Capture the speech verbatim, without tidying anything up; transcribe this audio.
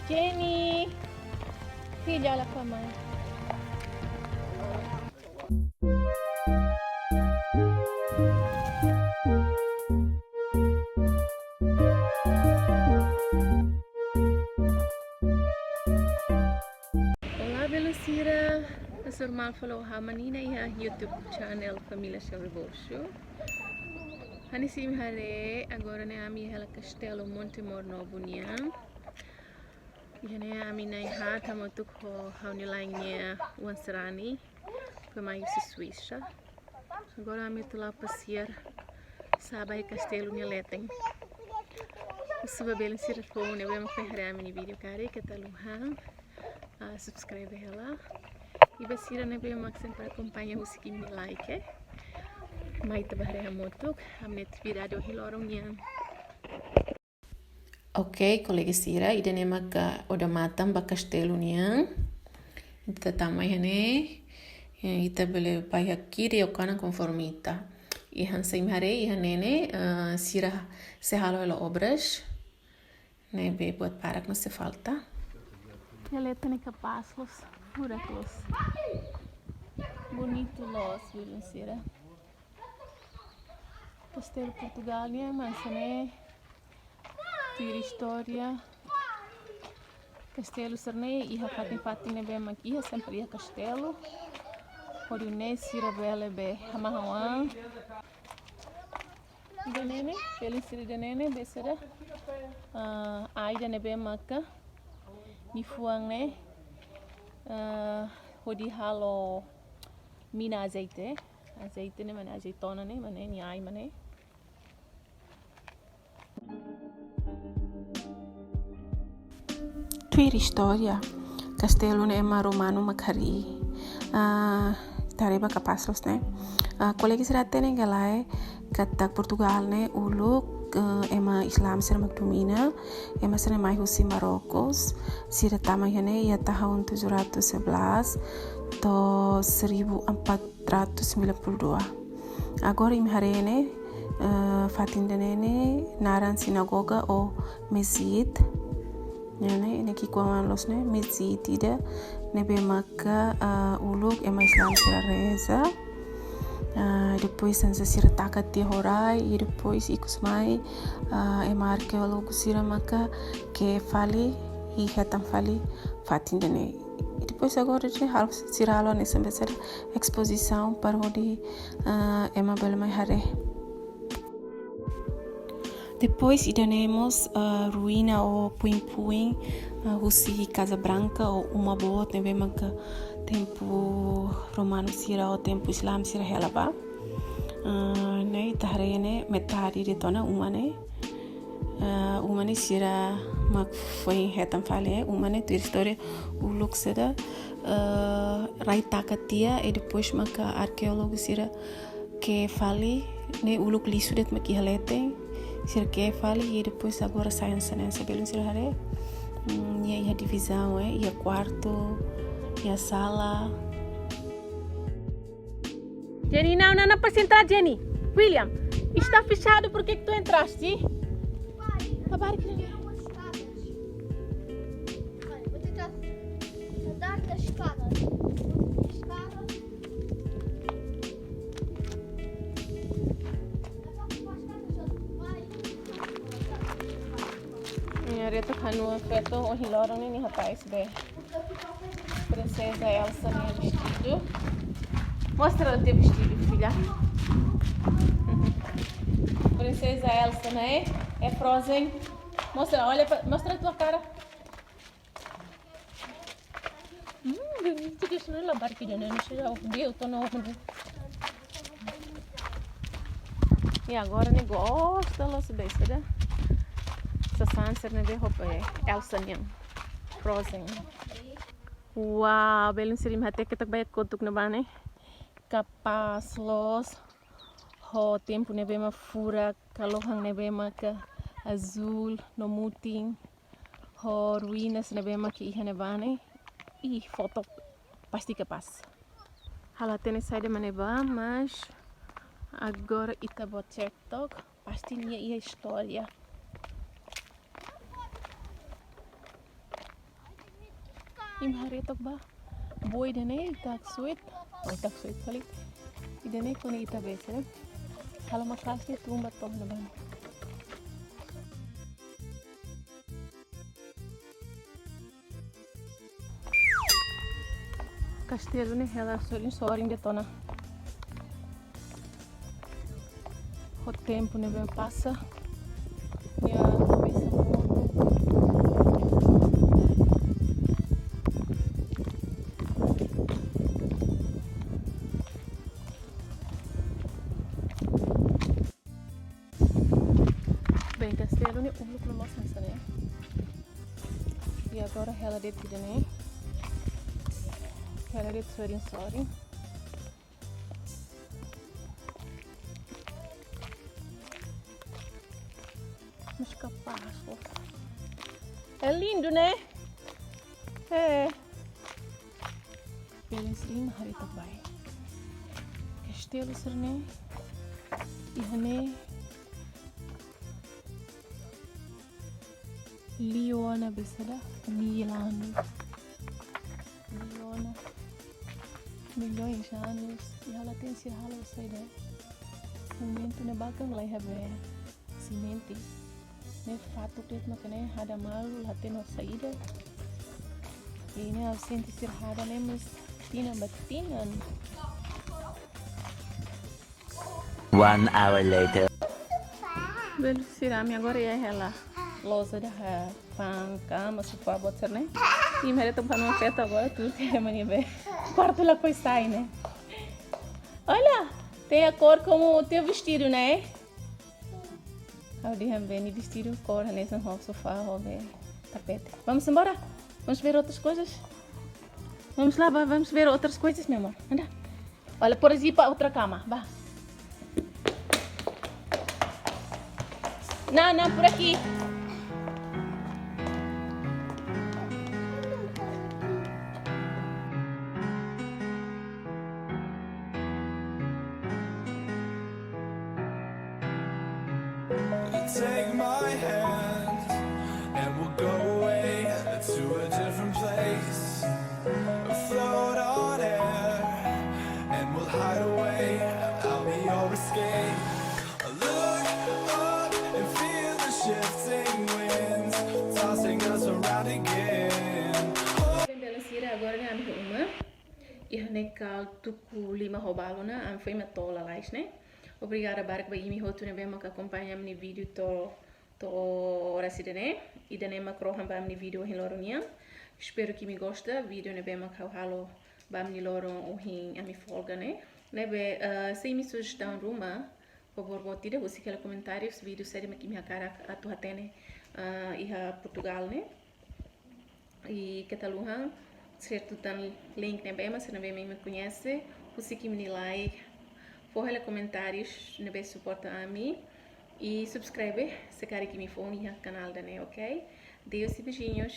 Jenny, hii jala pa mai. Olá, belun sira. Hasoru malu fali ho ha'u, Manina, iha YouTube channel Família Chão Rebouço. Hanesan imi haree, agora ne'e ami hela Kastelu Montemor Novo nian. Iha ne'e ami na'in-haat hamutuk ho ha'u-nia la'en nia oan sarani, foin mai husi Suisa. Agora ami atu la'o pasiar sa'e ba iha kastelu nia leten. Husu ba belun sira foun ne'ebé mak foin haree ami-nia vídeo karik, keta haluha, ah, subscribe hela. I ba sira ne'ebé mak sempre akompaña, husik imi-nia like, eh. Mai ita bá haree hamutuk ami-nia atividade ohin loron nian. Oke, kolega sira, ida-ne'e maka odamatan ba kastelu nian. Ita tama iha ne'e, eh, ita bele bá iha kiri ou kanan konforme ita. I hanesan imi haree, iha ne'e ne'e, eh, sira sei halo hela obras ne'ebé buat barak mak sei falta. Iha leten ne'e kapás loos, furak loos. Bonitu loos, belun sira. Kastelu Portugal nian, mas ne'e tuir istória, kastelu sira-ne'e iha fatin-fatin ne'ebé mak iha, sempre iha kastelu. Hodi nune'e sira bele bá hamahan oan. Ida-ne'e ne'e, belun sira, ida-ne'e ne'e, be sira, ah, ai ida ne'ebé maka nia fuan ne'e, ah, hodi halo mina azeite. Azeite ne'e mak ne'e, azeitona ne'e mak ne'e, nia ai mak ne'e. Tuir istória, kastelu ne'e ema romanu mak harii. Ah, ita haree ba kapás loos ne'e. Ah, kolega sira hatene ka lae, katak Portugal ne'e uluk, eh, ema Islam sira mak domina, ema sira mai husi Marrocos, sira tama iha ne'e iha tahun tujuh ratus sebelas to'o seribu empat ratus sembilan puluh dua. Agora imi haree ne'e, eh, fatin ida-ne'e ne'e naran sinagoga ou mesjid. Ne'e ne'e, ne'e ki'ikoan loos ne'e, mesjid ida ne'ebé maka, eh, uluk ema Islam sira reza. Eh, depois hanesan sira taka tiha ho rai, i depois ikus mai, eh, ema arkeólogu sira maka ke'e fali, i hetan fali fatin ida-ne'e. I depois agora ne'e halo, sira halo hanesan be sira espozisaun para hodi, ah, ema bele mai haree. Depois ida-ne'e mós, ah, ruína ou puin-puin, ah, husi Casa Branca ou uma boot ne'ebé maka tempu romanu sira ou tempu Islam sira hela ba. Ah, ne'e ita haree ne'e metade de'it ona uma ne'e. Ah, uma ne'e sira mak foin hetan fali, eh, uma ne'e tuir istória uluk sira, eh, rai taka tiha, i depois maka arkeólogu sira ke'e fali, ne'e uluk lixu de'it mak iha leten, sira ke'e fali, i depois agora sai hanesan ne'e, hanesan belun sira haree. Hmm, nia iha divizaun, eh, iha kuartu, iha sala. Jenny, não, não, não precisa entrar, Jenny. William, está fechado, por que que tu entraste? Labarik ne'e. Olha, vou tentar andar das escadas. Escada. Nia retu kanu feto ohin loron ne'e nia hatais be Princesa Elsa nia vestidu. Mostra o teu vestido, filha. Princesa Elsa, né? É Frozen. Mostra, olha pra, mostra a tua cara. Hum, bonito que isso não é labarik ida-ne'e, não sei, eu tô no. I agora ne'e gosta loos be sira. Sasán sira ne'ebé hope Elsa nian. Frozen. Wow, belun sira, imi hatene katak bá iha kotuk ne'ebá ne'e. Kapás loos. Ho tempu ne'ebé mak furak, kalohan ne'ebé maka azúl no mutin. Ho ruínas ne'ebé mak iha ne'ebá ne'e. Ih, foto pasti kapás. Ha'u la hatene saida mak ne'ebá, mas agora ita bá cek took, pasti nia iha istória. Imi haree took ba. Boy ida-ne'e ita haksoit. Oh, ita haksoit fali. Ida-ne'e kuandu ita bese, ne'e. Halo maka'as ne'e tun ba to'o ne'ebá. Kastelu ne'e hela sorin-sorin de'it ona. Ho tempu ne'ebé pasa, nia komesa moru. Bem, kastelu ne'e uluk no mós hanesan ne'e. I agora hela de'it ida-ne'e. Hela de'it sorin-sorin. Mas kapás, pô. É lindo, né? É. Belun sira-ne'e haree took ba. Kastelu sira-ne'e. Iha ne'e. Liu ona besada mil anos. Liu ona milhões de anos. I halo tenke sira halo saida. Momentu ne'ebá kan la iha be simente. Ne'e fatuk de'it maka ne'e hada malu la hatene saida. I ne'e ha'u sente sira hada ne'e mós tinan ba tinan. One hour later. Belun sira, ami agora iha hela loja ida hahán kama, sofá, buat sira-ne'e. I imi haree took ba, ha'u-nia feto agora tuur iha ema nia be kuartu lakohi sai ne'e. Olha, tem a cor como o teu vestido, né? Ha'u dehan be nia vestidu kór hanesan ho sofá, ho be tapete. Vamos embora? Vamos ver outras coisas? Vamos lá, vá, vamos ver outras coisas, meu amor. Anda. Olha, por aí para outra cama, vá. Não, não, por aqui. Take my hand and we'll go away to a different place. Float on air and we'll hide away. I'll be your escape. Look up and feel the shifting winds tossing us around again. Belun sira, agora ne'e ami iha uma. Iha ne'e kala tuku lima ho balu ona, ami foin mak to'o lalais ne'e. Obrigada barak ba imi hotu ne'ebé maka akompaña ami-nia vídeo to'o, to'o oras ida-ne'e. Ida-ne'e mak rohan ba ami-nia vídeo ohin loron nian. Espero ke imi gosta vídeo ne'ebé mak ha'u halo ba ami-nia loron ohin ami folga ne'e. Ne'ebé, eh, se imi sujestaun ruma, favór boot ida husik hela komentáriu, vídeo saida mak imi hakarak atu hatene, eh, iha Portugal ne'e. I keta haluha share tutan link ne'ebé mak sira ne'ebé mak imi koñese, husik imi-nia like, fó hela komentárius ne'ebé suporta ami, i subscreve se karik imi foun iha kanál ida-ne'e, ok? Adeus e beijinhos.